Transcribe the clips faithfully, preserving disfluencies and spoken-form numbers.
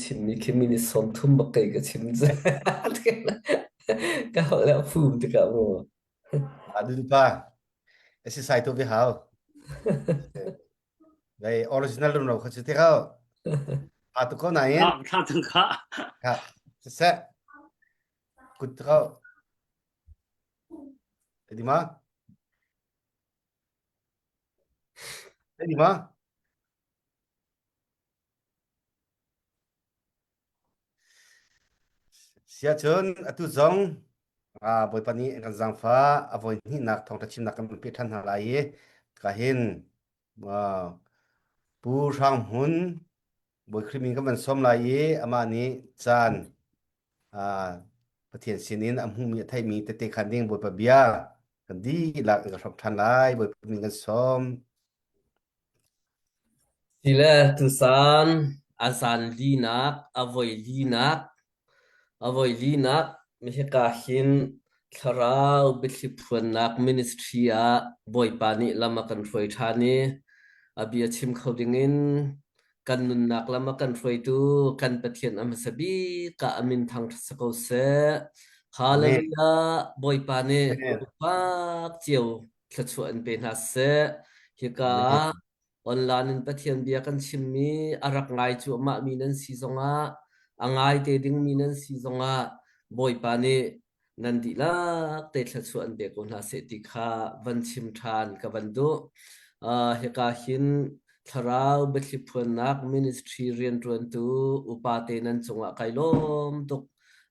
chim mi khi minute sawmthum bak kei ka chim cu. Ka holh le a phum tikah maw? A dun pa. A si sai tu ve hau. Vei original rum lo kha chu ti kau. A tu ko na in. Ka, ka tu ka. Ka. Sese. Kut kau. Edi ma. Edi ma. Sia cun atu zong, aa, Bawipa nih kan zaangfah a voi hnihnak thawngṭha chimnak kan pe ṭhan hna lai i, ka hin, aa, Pu Hrang Hmun, Bawi Khrih min kan van sawm lai i, amah nih caan, aa, Pathian sinin a hmuhmi, a theihmi tete khan ding Bawipa bia kan dihlak in ka hrawk ṭhan lai, Bawipa min kan sawm. Sile tusan a zan linak, a voi linak, a voi linak, mi hika hin Thlarau biathli phuannak ministry ah Bawipa nih lam a kan hruai ṭhan i, a bia chim kho dingin kan nunnak lam a kan hruaitu kan Pathian a hmasa bik ah a min thangṭhat si ko seh. Hallelujah! Bawipa nih Amen. Bak cio thluachuah in pe hna seh. Hika Amen. Online in Pathian bia kan chimmi a rak ngai cu amah mi nan si zongah, a ngai te dingmi nan si zongah, Bawipa nih nan dihlak te thluachuah an pe ko hna seh ti kha van chim ṭhan ka van duh. Aa, hika hin Thlarau biathli phuannak ministry rianṭuantu upa te nan cungah kai lawm tuk,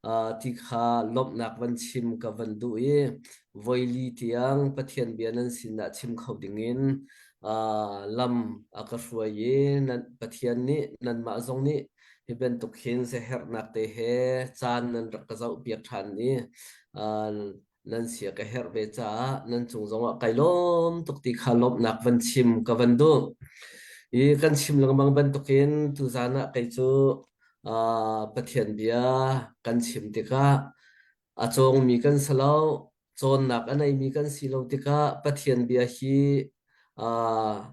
aa, ti kha lawmhnak van chim ka van duh i, voi li tiang Pathian bia nan sinah chim kho dingin, aa, lam a ka hruai i, nan, Pathian nih, nanmah zong nih hi bantuk hin zeherhnak te he caan nan rak ka zoh piak ṭhan i, aa, nan sia ka herh ve caah nan cung zongah kai lawm tuk ti kha lawmhnak van chim ka van duh. I kan chim lengmang bantukin tuzan ah kei cu, aa, Pathian bia kan chim tikah a cawngmi kan si lo, cawnnak a neimi kan si lo tikah Pathian bia hi, aa,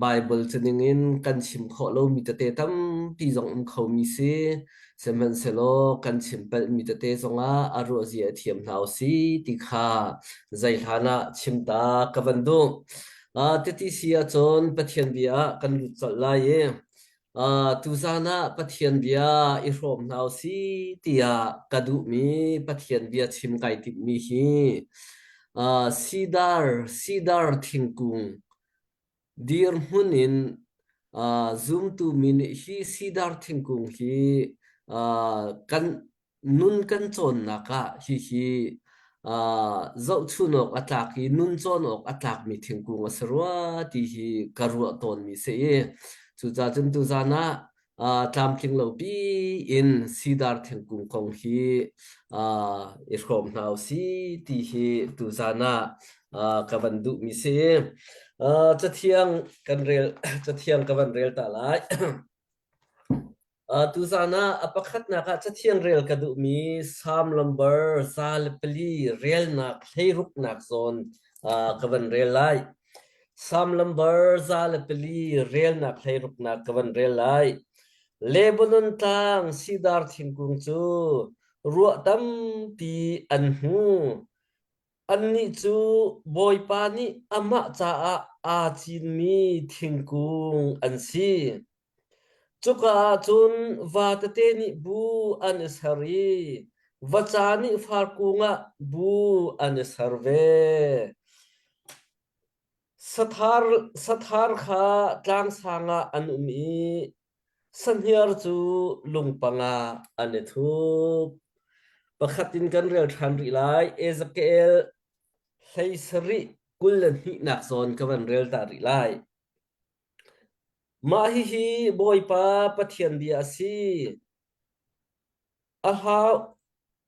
Baibal caning in kan chim khawh lomi tete tampi zong um khomi si. Sihmanhsehlaw kan chim palhmi tete zongah a ruahzia a thiam hna u si ti kha zei hlan ah chim ta ka van duh. Aa, titi si ahcun Pathian bia ah kan lut colh lai i, aa, tuzan ah Pathian bia i hrawm hna u si tiah ka duhmi Pathian bia chim kai timhmi hi, aa, Sidar, Sidar thingkung dirhmun in, aa, zumtu mi nih hi Sidar thingkung hi, aa, kan nun kan cawnnak ah hihi, aa, zohchun awk a tlak i nun cawn awk a tlakmi thingkung a si rua ti hi ka ruah tawnmi si i, cucaah cun tuzan ah, aa, tlamtling lo piin Sidar thingkung kong hi, aa, i hrawm hna u si ti hi tuzan ah, aa, ka van duhmi si. Aa, Cathiang kan rel, Cathiang ka van rel ta lai. Aa, tuzan ah a pakhatnak ah Cathiang rel ka duhmi Psalm number za le pali relnak hleiruknak zawn, aa, ka van rel lai. Psalm number za le pali relnak hleiruknak ka van rel lai. Lebanon tlang Sidar thingkung cu ruah tampi an hmu. Annih cu Bawipa nih amah caah aa cinmi thingkung an si. Cuka ahcun va tete nih bu an i ser i vaca nih far kung ah bu an i ser ve. Sathar, sathar kha tlangsang ah an um i sahniar cu lungpang ah an i thup. Pakhat in kan rel ṭhan rih lai, Ezekiel hleisarih kul le hnihnak zawn ka van rel ta rih lai. Mah hihi Bawipa Pathian bia a si. A hlau,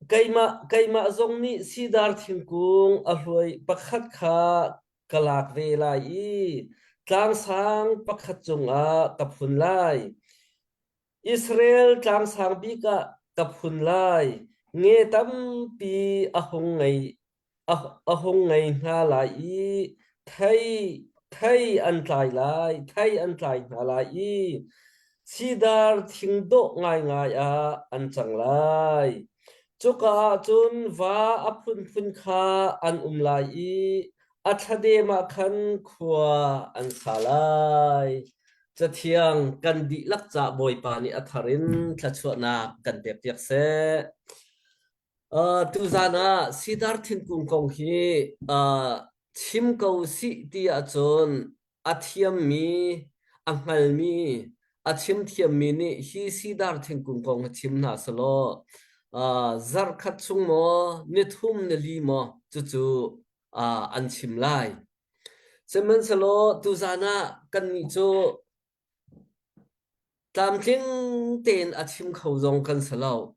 keimah, keimah zong nih Sidar thingkung a hluai pakhat kha ka lak ve lai i tlangsang pakhat cungah ka phun lai. Israel tlangsang bik ah ka phun lai. Nge tampi a hung ngei, a, a hung ngei hna lai i thei, thei an tlai lai, thei an tlai hna lai i Sidar thing dawh ngaingai ah an cang lai. Cuka ahcun va a phunphun kha an um lai i a thladem ah khan khua an sa lai. Cathiang kan dihlak caah Bawipa nih a thar in thluachuahnak kan pekpiak seh. Aa, tuzan ah Sidar thingkung kong hi, aa, chim ko sih ti ahcun a thiammi, a hngalmi, a chim thiammi nih hi Sidar thingkung kong hi chim hna seh law, aa, zarh khat chung maw, ni thum, ni li maw, cucu, aa, an chim lai. Sihmanhsehlaw, tuzan ah kannih cu tlamtling tein a chim kho zong kan si lo.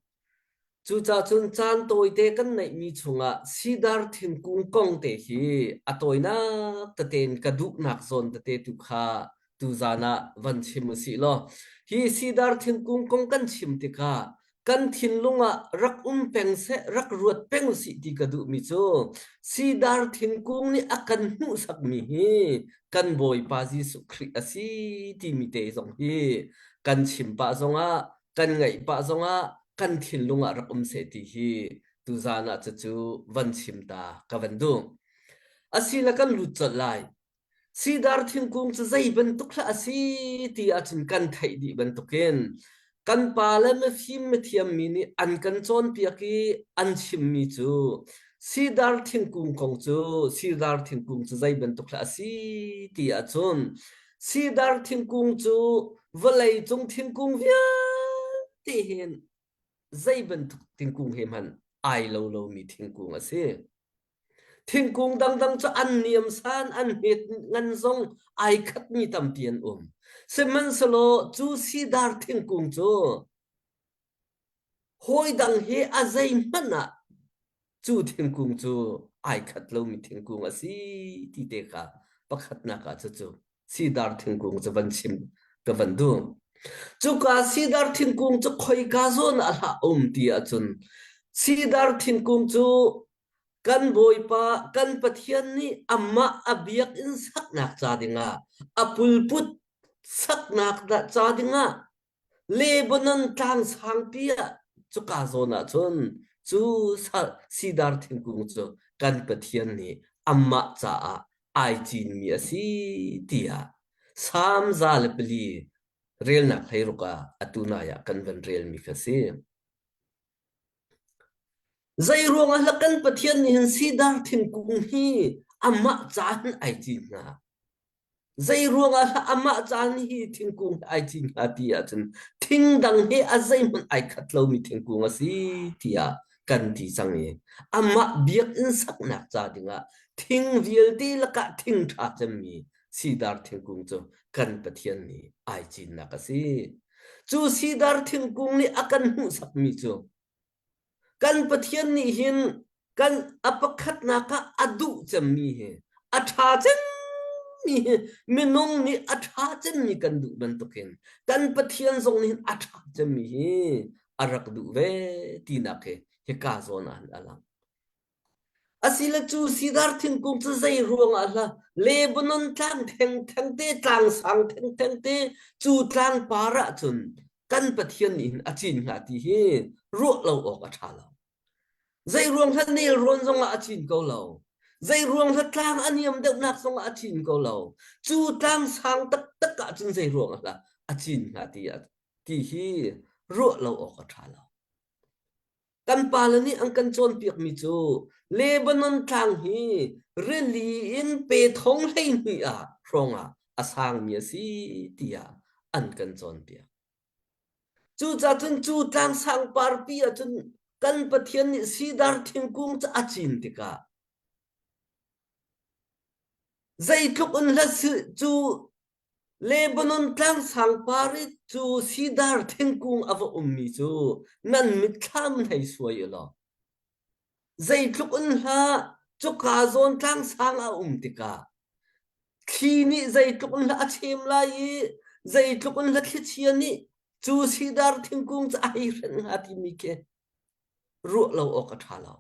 Cucaah cun caan tawite kan neihmi chungah Sidar thingkung kong te hi a tawinak tete in ka duhnak zawn tete tu kha tuzan ah van chim u sih law. Hi Sidar thingkung kong kan chim tikah kan thinlung ah rak um peng seh, rak ruat peng u sih ti ka duhmi cu Sidar thingkung nih a kan hmuhsakmi hi kan Bawipa Jesuh Khrih a si timi te zong hi kan chim pah zongah, kan ngaih pah zongah kan thinlung ah rak um seh ti hi tuzan ah cucu van chim ta ka van duh. Asile kan lut colh lai. Sidar thingkung cu zei bantuk hlah a si ti ahcun kan theih dih bantukin kan pa le mifim mithiammi nih an kan cawnpiak i an chimmi cu Sidar thingkung kong cu, Sidar thingkung cu zei bantuk hlah a si ti ahcun Sidar thingkung cu vawlei cung thingkung vialte hin zei bantuk thingkung he hmanh ai lo lomi thingkung a si. Thingkung dangdang cu an niamsan, an hnget ngan zong ai khatmi tampi an um. Sihmanhsehlaw cu Sidar thingkung cu hawi dang he a zeihmanh ah cu thingkung cu ai khat lomi thingkung a si ti te kha pakhatnak ah cucu Sidar thingkung cu van chim ka van duh. Cuka Sidar thingkung cu khoika zawn ah hlah a um ti ahcun Sidar thingkung cu kan Bawipa, kan Pathian nih amah a biakinn saknak ca dingah, a pulpit saknak ca dingah Lebanon tlang sangpi ah cuka zawn ahcun cu sa-, Sidar thingkung cu kan Pathian nih amah caah ai cinmi a si, tiah Salm za le pali relnak hleiruk ah atu nai ah kan van relmi kha si. Zei ruangah hla kan Pathian nih hin Sidar thingkung hi amah ca hin ai cin hna? Zei ruangah hla amah ca hin hi thingkung hi ai cin hna ti ahcun thing dang he a zeihmanh ai khat lomi thingkung a si, tiah kan ti cang i, amah biakinn saknak ca dingah thing vialte lakah thing ṭha cemmi Sidar thingkung cu kan Pathian nih ai cinnak a si. Cu Sidar thingkung nih a kan hmuhsakmi cu kan Pathian nih hin kan a pakhatnak ah a duh cemmi hi, a ṭha cemmi hi, minung nih a ṭha cemmi kan duh bantukin kan Pathian zong nih hin a ṭha cemmi hi a rak duh ve tinak hi hika zawn ah hin a lang. Asile cu Sidar thingkung cu zei ruangah hla Lebanon tlang thengtheng te, tlang sang thengtheng te, cu tlang par ah cun kan Pathian nih hin a cin hnga ti hi ruah lo awk a ṭha lo. Zei ruang hla nelrawn zongah a cin ko lo. Zei ruang hla tlang a niam deuhnak zongah a cin ko lo. Cu tlang sang taktak ah cun zei ruangah hla a cin hnga ti, ti hi ruah lo awk a ṭha lo. Kan pa le nih an kan cawnpiakmi cu Lebanon tlang hi rili in pe thong hleihnih ah hrawngah a sangmi a si, tiah an kan cawnpiak. Cucaah cun cu tlang sangparpi ahcun kan Pathian nih Sidar thingkung cu a cin tikah, zeitluk in hla si cu Lebanon tlang sangpar i cu Sidar thingkung a va ummi cu nan mitthlam hei suai u law. Zeitluk in hla cuka zawn tlang sang a um tikah, thli nih zeitluk in hla a chem lai i, zeitluk in hla thlichia nih cu Sidar thingkung cu a hei hranh hnga timi khi ruah lo awk a ṭha lo.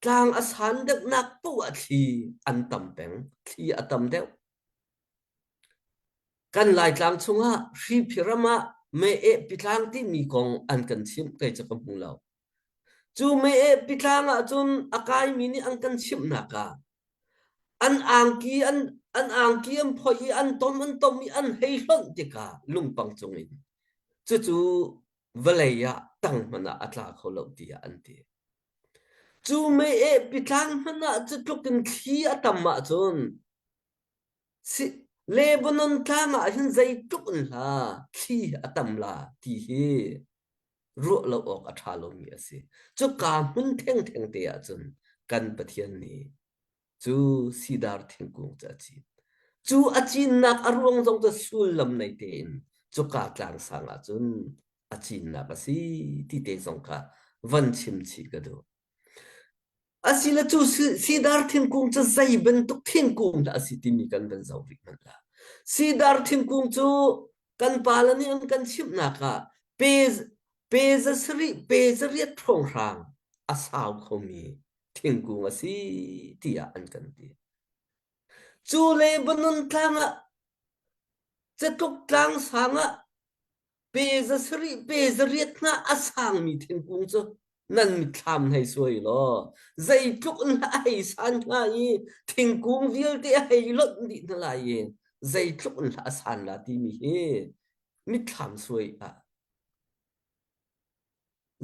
Tlang a san deuhnak paoh ah thli an tam peng, thli a tam deuh. Kan Laitlang chungah Hriphia ramah Mei-eh pitlang timi kong an kan chimh kei cu ka hmu lo. Cu Mei-eh pitlang ahcun a kaimi nih an kan chimhnak ah an angki an, an angki an phoih i an tom an tom i an hei hlonh tikah lungpang cungin cucu vawlei ah tang hmanh ah a tla kho lo tiah an ti. Cu Mei-eh pitlang hmanh ah cutluk in thli a tam ahcun si, Lebanon tlang ah hin zeitluk in hla thli a tam lai ti hi ruah lo awk a ṭha lomi a si. Cuka hmun thengtheng te ahcun kan Pathian nih cu sidar thingkung cu a cin. Cu a cinnak a ruang zong cu sullam nei tein cuka tlang sang ahcun a cinnak a si ti te zong kha van chim chih ka duh. Asile cu si-, sidar thingkung cu zei bantuk thingkung dah a si timi kan van zoh rih hmanh la. Sidar thingkung cu kan pa le nih an kan chimhnak ah pe, pe zasarih, pe zariat hrawnghrang a sau khomi thingkung a si tiah an kan ti. Cu Lebanon tlang ah, catluk tlang sang ah pe zasarih, pe zariat hna a sangmi thingkung cu nan mitthlam hei suai law, zeitluk in hla a hei san hnga i thingkung vialte a hei lonh dih hna lai i zeitluk in hla a san lai timi hi mitthlam suai ah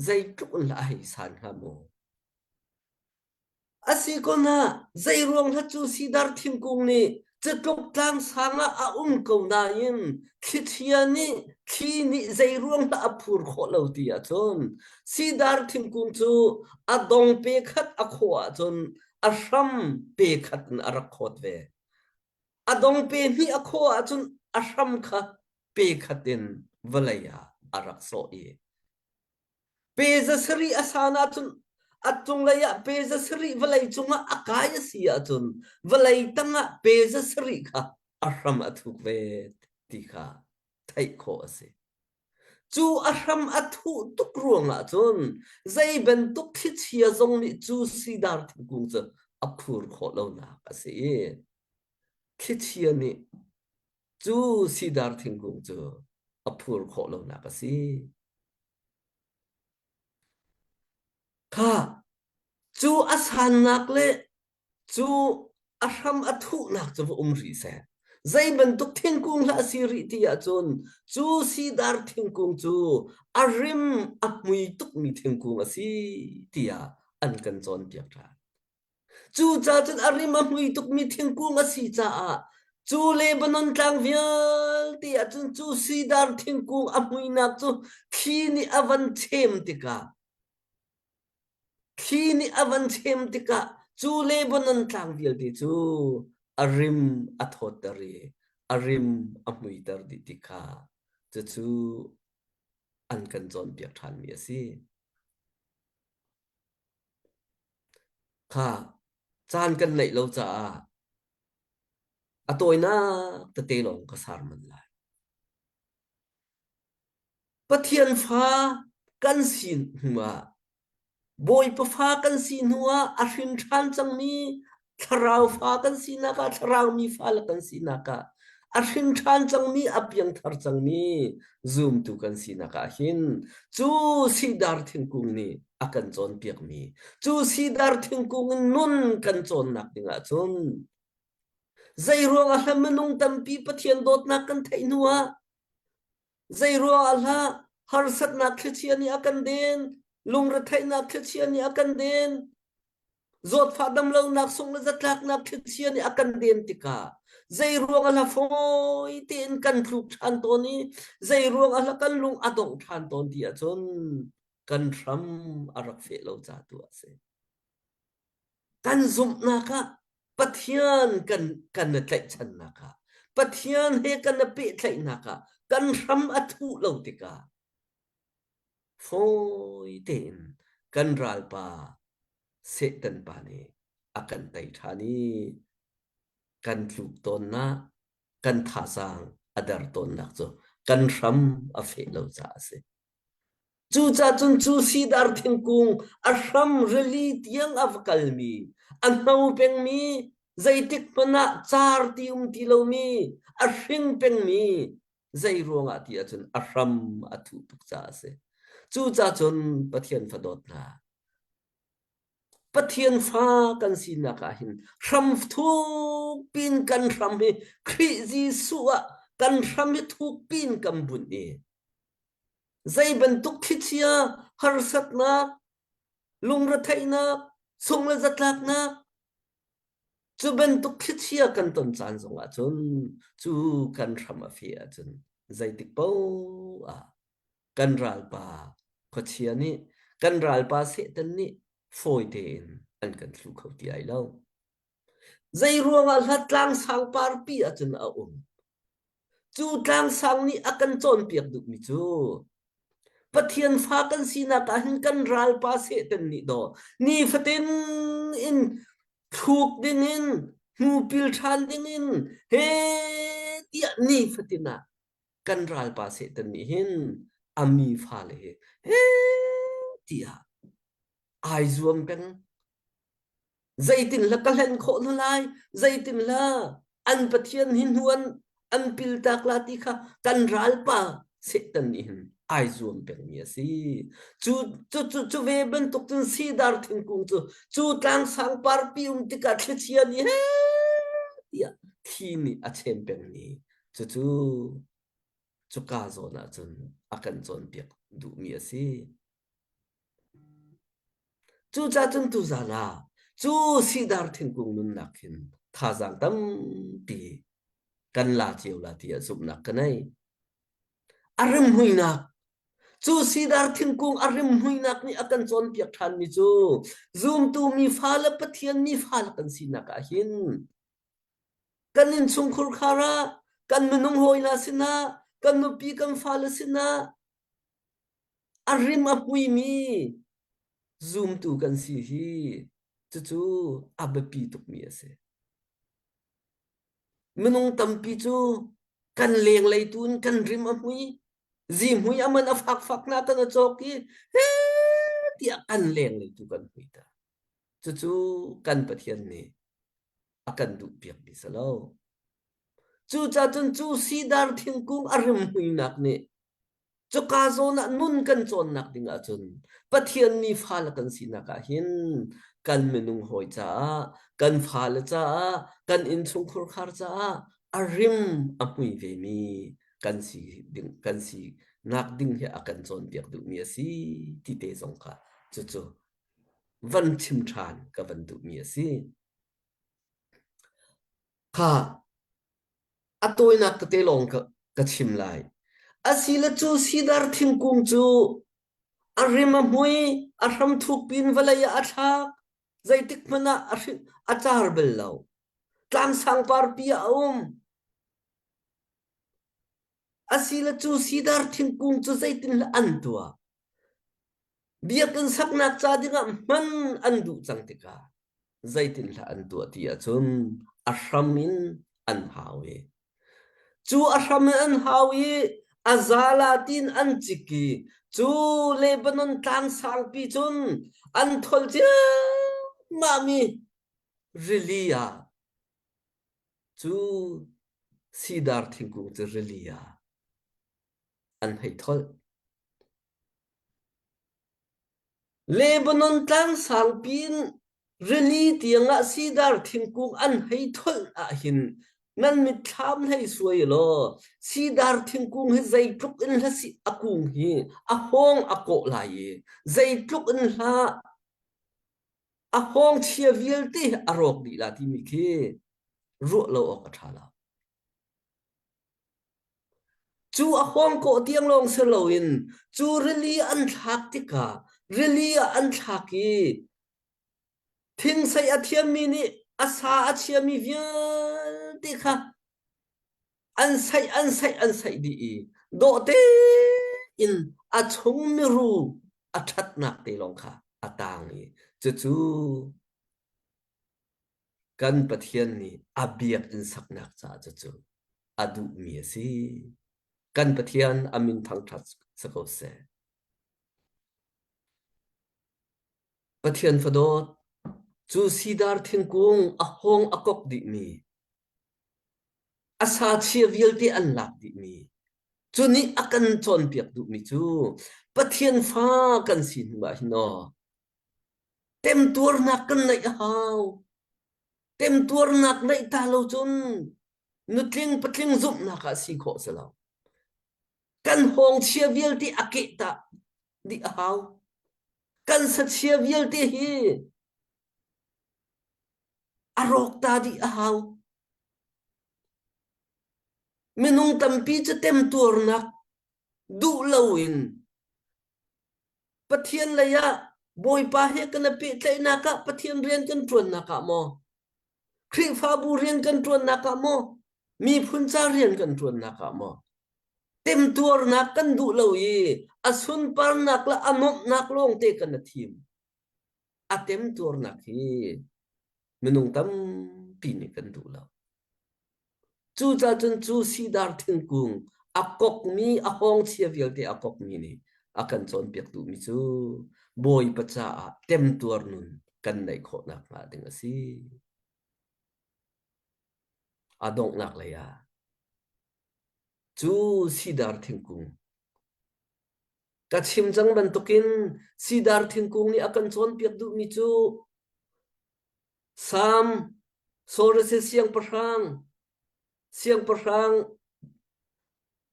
zeitluk in hla a hei san hnga maw? A si ko hna, zeiruang hla cu sidar thingkung nih catluk tlang sang ah a um ko nain, thlichia nih, thli nih zeiruang hla a phur khawh lo ti ahcun, sidar thingkung cu a dong pe khat a khawh ahcun a hram pe khat in a rak khawt ve. A dong pe hnih a khawh ahcun a hram kha pe khat in vawlei ah a rak sawh i, pe zasarih a san ahcun a cunglei ah pe zasarih vawlei cungah a kai a si ahcun vawlei tangah pe zasarih kha a hram a thuk ve ti kha theih khawh a si. Cu a hram a thuh tuk ruangah cun zei bantuk thlichia zong nih cu sidar thingkung cu a phur khawh lonak a si i, thlichia nih cu sidar thingkung cu a phur khawh lonak a si. Kha, cu a sannak le cu a hram a thuhnak cu va um rih seh. Zei bantuk thingkung hlah a si rih ti ahcun cu sidar thingkung cu a rim a hmui tukmi thingkung a si, tiah an kan cawnpiak ṭhan. Cucaah cun a rim a hmui tukmi thingkung a si caah cu Lebanon tlang vialte ahcun cu sidar thingkung a hmuinak cu thli nih a van chem tikah, thli nih a van chem tikah cu Lebanon tlang vialte cu a rim a thawtter i a rim a hmuiter dih ti kha cucu an kan cawnpiak ṭhanmi a si. Kha, caan kan neih lo caah a tawinak tete lawng ka sermon lai. Pathian fa kan si hnuah, Bawipa fa kan si hnuah a hrin ṭhan cangmi, Thlarau fa kan sinak ah, Thlarau mi fale kan sinak ah, a hrin ṭhan cangmi, a piangthar cangmi zumtu kan sinak ah hin cu sidar thingkung nih a kan cawnpiakmi, cu sidar thingkung in nun kan cawnnak dingah cun, zeiruangah hla minung tampi Pathian dawtnak kan theih hnuah, zeiruangah hla harsatnak thlichia nih a kan den, lungretheihnak thlichia nih a kan den, zawtfah damlonak sung le zatlaknak thlichia nih a kan den tikah, zeiruangah hla fawi tein kan tluk ṭhan tawn i, zeiruangah hla kan lung a dongh ṭhan tawn ti ahcun kan hram a rak feh lo ca tu a si. Kan zumhnak ah Pathian kan, kan na tlaihchannak ah, Pathian he kan na pehtlaihnak ah kan hram a thuh lo tikah, fawi tein kan ralpa Satan pa nih a kan tei ṭhan i kan tluk tawnnak, kan thazang a der tawnnak cu kan hram a feh lo caah a si. Cucaah cun cu sidar thingkung a hram rili tiang a va kalmi, a hno pengmi, Zeitik hmanah car ti um ti lomi, a hring pengmi, zei ruangah ti ahcun a hram a thuh tuk caah a si. Cucaah cun Pathian fa dawt hna. Pathian fa kan sinak ah hin hram thukpi in kan hram hi Khrih Jesuh ah kan hram hi thukpi in kan bunh i zei bantuk thlichia, harsatnak, lungretheihnak, sungh le zatlaknak, cu bantuk thlichia kan ton caan zong ahcun cu kan hram a feh ahcun zeitik paoh ah kan ralpa khuachia nih, kan ralpa Satan nih fawi tein an kan thluh kho ti ai lo. Zei ruangah hla tlangsang parpi ahcun a um? Cu tlangsang nih a kan cawnpiak duhmi cu Pathian fa kan sinak ah hin kan ralpa Satan nih daw nifatin in thluk dingin, hmupil ṭhan dingin, he tiah nifatin ah kan ralpa Satan nih hin a mi fale hi he tiah ai zuam peng. Zeitinhla ka hlen khawh hna lai, zeitinhla an Pathian hi hnu an, an piltak lai ti kha kan ralpa Satan nih hin ai zuam pengmi a si. Cu, cu, cu, cu ve bantuk cun sidar thingkung cu, cu tlangsang parpi um tikah thlichia nih he tiah thli nih a chem pengmi. Cucu, cuka zawn ahcun a kan cawnpiak duhmi a si. Cucaah cun tuzan ah cu sidar thingkung nunnak hin thazaang tampi kan la cio lai tiah zumhnak ka nei. A rimhmuinak, cu sidar thingkung a rimhmuinak nih a kan cawnpiak ṭhanmi cu zumtu mi fale, Pathian mi fale kan sinak ah hin kan innchungkhar ah, kan minung hawile sinah, kan nupi kan fale sinah a rim a hmuimi zumtu kan si hi. Cucu a biapi tukmi a si. Minung tampi cu kan lenglei tu in kan rim a hmui, zihmui a man a fakfak hna kan a cawk i, he tiah kan lenglei tu kan hmui ta. Cucu kan Pathian nih a kan duhpiakmi si lo. Cucaah cun cu sidar thingkung a rimhmuinak nih cuka zawn ah nun kan cawnnak ding ahcun Pathian mi fale kan sinak ah hin kan minung hawi caah, kan fale caah, kan innchungkhar caah a rim a hmui vemi kan si ding, kan sinak ding hi a kan cawnpiak duhmi a si ti te zong kha cucu van chim ṭhan ka van duhmi a si. Kha a tawinak tete lawng ka, ka chim lai. Asile cu sidar thingkung cu a rim a hmui, a hram thukpi in vawlei ah a thlak, zeitik hmanh ah a hri-, a car bal lo. Tlangsang parpi ah a um. Asile cu sidar thingkung cu zeitinhla an tuah? Biakinn saknak ca dingah hman an duh cang tikah zeitinhla an tuah ti ahcun a hram in an hau i, cu a hram in an hau i, a zala tiin an cik i, cu Lebanon tlang sangpi cun an tholh ciammahmi rili ah, cu sidar thingkung cu rili ah an hei tholh. Lebanon tlang sangpi in rili tiangah sidar thingkung an hei tholh ah hin nan mitthlam hei suai law, sidar thingkung hi zeitluk in hla si a kung hi a hawng a kawh lai i, zeitluk in hla a hawng chia vialte a rawk dih lai timi khi ruah lo awk a ṭha lo. Cu a hawng kawh tiang lawng si loin cu rili an thlak tikah rili ah an thlak i, thingseih a thiammi nih a sa a chiami vialte kha an saih, an saih, an saih dih i, dawh tein a chungmi ru a ṭhatnak te lawng kha a tang i, cucu kan Pathian nih a biakinn saknak caah cucu a duhmi a si. Kan Pathian a min thangṭhat si ko seh. Pathian fa dawt, Cu sidar thingkung a hawng a kok dihmi, a sa chia vialte an lak dihmi, cu nih a kan cawnpiak duhmi cu Pathian fa kan si hnu ah hin aw, temtuarnak kan neih a hau. Temtuarnak neih ta lo cun nutling patling zumhnak ah si khawh si lo. Kan hawng chia vialte a keh ta dih a hau. Kan sa chia vialte hi a rawk ta dih a hau. Minung tampi cu temtuarnak duh loin Pathian lei ah Bawipa he kan a pehtlaihnak ah Pathian rian kan ṭuannak ah maw, Khrihfabu rian kan ṭuannak ah maw, miphun ca rian kan ṭuannak ah maw, temtuarnak kan duh lo i a sunparnak le a nuamhnak lawngte kan a thim. A temtuarnak hi minung tampi nih kan duh lo. Cucaah cun cu sidar thingkung a kokmi, a hawng chia vialte a kokmi nih a kan cawnpiak duhmi cu Bawipa caah temtuar nun kan neih khawh nakhnga ding a si. A donghnak lei ah cu sidar thingkung ka chim cang bantukin sidar thingkung nih a kan cawnpiak duhmi cu Salm, sorry, si Siangpahrang, Siangpahrang,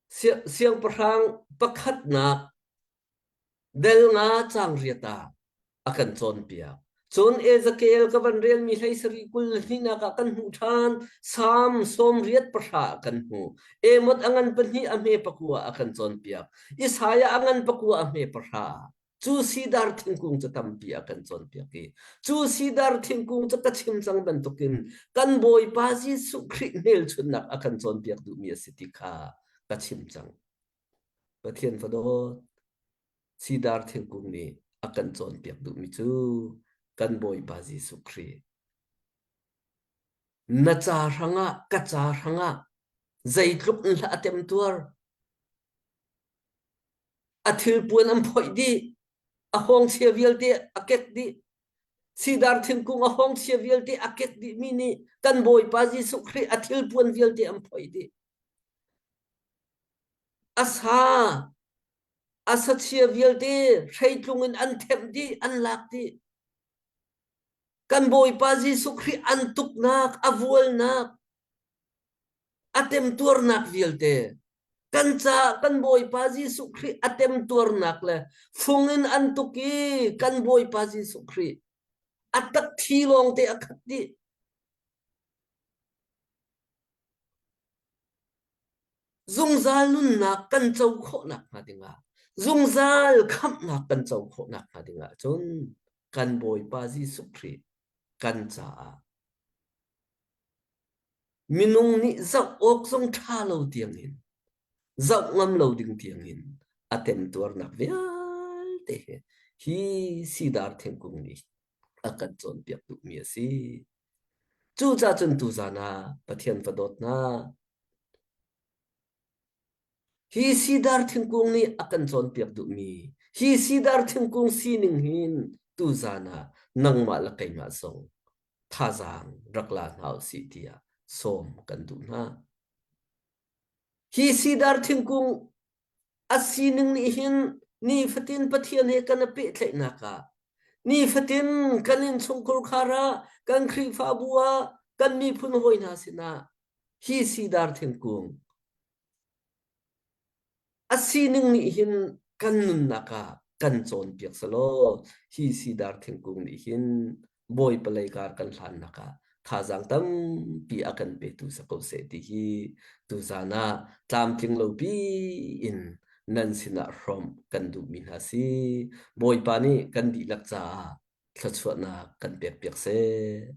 Sia-, Siangpahrang pakhatnak dal nga cang riat ah a kan cawnpiak. Cun Ezekiel ka van relmi hleisarih kul le hnihnak ah kan hmuh ṭhan, Salm sawmriat pahra ah kan hmuh, Emot a ngan pahnih a hme pakua ah a kan cawnpiak, Isaiah a ngan pakua a hme pahra ah cu sidar thingkung cu tampi a kan cawnpiak i, cu sidar thingkung cu ka chim cang bantukin kan Bawipa Jesuh Khrih hmelchunhnak a kan cawnpiak duhmi a si ti kha ka chim cang. Pathian fa dawt, sidar thingkung nih a kan cawnpiak duhmi cu kan Bawipa Jesuh Khrih na ca hrangah, ka ca hrangah zeitluk in hlah a temtuar, a thilpuan an phoih dih, a hawng chia vialte a kek dih, sidar thingkung a hawng chia vialte a kek dihmi nih kan Bawipa Jesuh Khrih a thilpuan vialte an phoih dih. A sa, a sa chia vialte hreitlung in an themh dih, an lak dih. Kan Bawipa Jesuh Khrih an tuknak, a vualnak, a temtuarnak vialte kan caah kan Bawipa Jesuh Khrih a temtuarnak le fung in an tuk i kan Bawipa Jesuh Khrih a takthi lawngte a khat dih. Zungzal nunnak kan co khawh nakhnga dingah, zungzal khamhnak kan co khawh nakhnga dingah cun kan Bawipa Jesuh Khrih kan caah minung nih zoh awk zong ṭha lo tiangin, zoh ngam lo ding tiangin a temtuarnak vialte hi, hi sidar thingkung nih a kan cawnpiak duhmi a si. Cucaah cun tuzan ah Pathian va dawt hna. Hi sidar thingkung nih a kan cawnpiak duhmi, hi sidar thingkung sining hin tuzan ah nangmah le keimah zong thazaang rak la hna usih tiah sawm kan duh hna. Hi sidar thingkung a sining nih hin nifatin Pathian he kan a pehtlaihnak ah, nifatin kan innchungkhar khar ah, kan Khrihfabu ah, kan miphun hawi hna sinah hi sidar thingkung a sining nih hin kan nunnak ah kan cawnpiak seh law, hi sidar thingkung nih hin Bawipa leikar kan hlannak ah thazaang tampi a kan petu si ko seh ti hi tuzan ah tlamtling lo piin nan sinah hrawmh kan duhmi hna si. Bawipa nih kan dihlak caah thluachuahnak kan pekpiak seh.